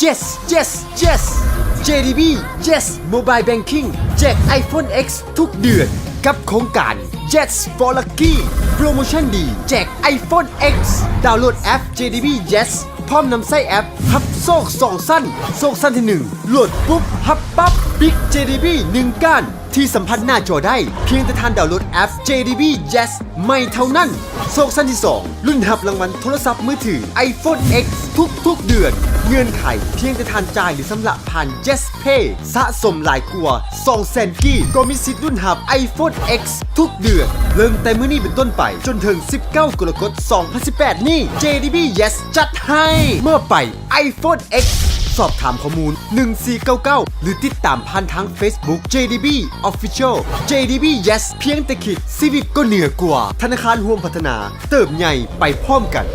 Yes Yes Yes ເຈດີບີ Yes Mobile Banking ແຈກ iPhone X ທຸກເດືອນ ກັບໂຄງການ Yes for Lucky ໂປຣໂມຊັນດີ ແຈກ iPhone X ດາວໂຫຼດແອັບ ເຈດີບີ Yes ພ້ອມນຳໃຊ້ແອັບ ຮັບໂຊກສອງຊັ້ນ. ໂຊກຊັ້ນທີໜຶ່ງ ໂຫຼດປຸບ ຮັບປັບ ປິກ ເຈດີບີ ໜຶ່ງກ້ານ ທີ່ສຳຜັດໜ້າຈໍໄດ້ ພຽງແຕ່ທ່ານດາວໂຫຼດແອັບ ເຈດີບີ Yes ໃໝ່ເທົ່ານັ້ນ. ໂຊກຊັ້ນທີສອງ ລຸ້ນຮັບລາງວັນໂທລະສັບມືຖື iPhone X ທຸກໆເດືອນ. ເງື່ອນໄຂ ພຽງແຕ່ທ່ານຈ່າຍ ຫຼື ຊຳລະຜ່ານ Yes Pay ສະສົມຫຼາຍກວ່າສອງແສນກີບ ກໍມີສິດລຸ້ນຮັບ iPhone X ທຸກເດືອນ ເລີ່ມແຕ່ມື້ນີ້ເປັນຕົ້ນໄປ ຈົນເຖິງສິບເກົ້າ ກໍລະກົດ ສອງພັນສິບແປດນີ້ ເຈດີບີ Yes ຈັດໃຫ້. ເມື່ອໄປ iPhone X ສອບຖາມຂໍ້ມູນ ໜຶ່ງສີ່ເກົ້າເກົ້າ ຫຼື ຕິດຕາມຜ່ານທາງ Facebook ເຈດີບີ Official ເຈດີບີ Yes ພຽງແຕ່ຄິດ ຊີວິດກໍເໜືອກວ່າ. ທະນາຄານຮ່ວມພັດທະນາ ເຕີບໃຫຍ່ໄປພ້ອມກັນ.